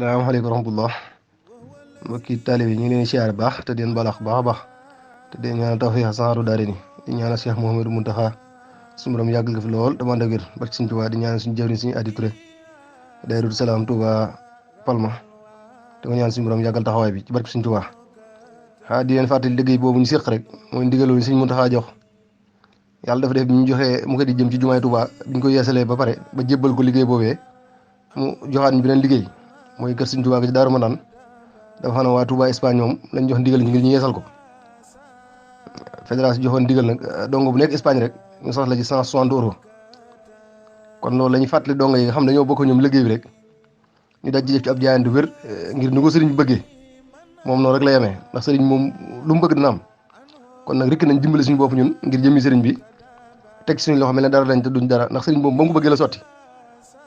salaamaaleykum wa rahmatullah mbokki taalibe yi ñu ngi leen siyaar baax te di leen balax baax a baax te di ñaanal tawfiix saaru daare ni di ñaanal Cheikh Mouhamadou Mountakha suñu borom yàggal ko fi lool dama ànd ak wér barke Sëriñ Tuubaa di ñaanal suñu jëwriñ suñu Adi Touré Daaru Salaam Touba Palma te ko ñaan suñu borom yàggal taxawaay bi ci barke Sëriñ Tuubaa di leen fàttali liggéey boobu ñu séq rek mooy ndigaloo Sëriñ Mountakha jox yàlla dafa def bi ñu joxee mu ko di jëm ci jumaay Touba bi ñu ko yeesalee ba pare ba jébbal ko liggéey boobee mu joxaat ñu beneen liggéey mooy kër Sëriñ Tuubaa gi ci Daaru Manaan dafa xam ne waa Touba Espagne ñoom lañ jox ndigal ngir ñu yeesal ko fédération joxoon ndigal nag dongo bu nekk Espagne rek ñu soxla ci 160 € kon loolu la ñuy fàttali dongo yi nga xam ne dañoo bokk ñoom liggéey bi rek ñu daj ci def ci ab jaayante wér ngir ni ko sëriñ bi bëggee moom noonu rek la yemee ndax sëriñ moom lu mu bëgg dina am kon nag rek nañ dimbali suñu bopp ñun ngir jëmmi sëriñ bi teg ci suñu loxo mel ne dara lañ te duñ dara ndax sëriñ boobu ba mu ko bëggee la sotti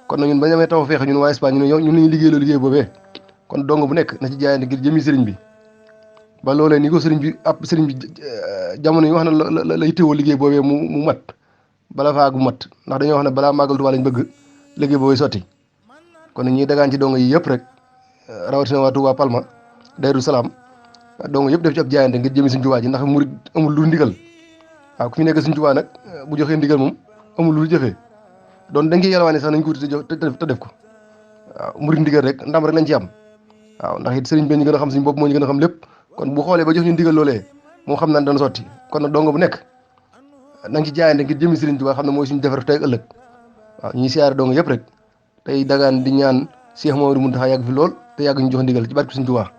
kon nag ñun ba ñu amee taw feexe ñun waa Espagne ñun la ñuy liggéey liggéey boobee kon dong bu nekk na ci jaayante ngir jëmi sëriñ bi ba loolee ni ko sëriñ bi jamono yi wax na la lay téewoo liggéey boobee mu mat bala faagu mat ndax dañoo wax ne balaa màggal Tuubaa lañ bëgg liggéey boobee sotti kon nag ñuy dagaan ci dong yi yëpp rek rawatina waa Touba Palma Daaru Salaam dong yëpp def ci ab jaayante ngir jëmi Sëriñ Tuubaa ji ndax murid amul lu ndigal waaw ku fi nekk Sëriñ Tuubaa nag bu joxee ndigal moom amul lu jëfee doon dañ koy yalwaane sax nañ ko wuti te def ko waaw murid ndigal rek ndam rek lañ ci am waaw ndax it sëriñ bi ñu gën a xam suñu bopp moo ñu gën a xam lépp kon bu xoolee ba jox ñu ndigal loolee moo xam naan dana sotti kon nag dongo bu nekk nañ ci jaayante ngir jëmi Sëriñ Tuubaa xam ne mooy suñu defar tey ëllëg waaw ñuy siyaare dongo yëpp rek tey dagaan di ñaan Cheikh Mouhamadou Mountakha yàgg fi lool te yàgg ñu jox ndigal ci barke Sëriñ Tuubaa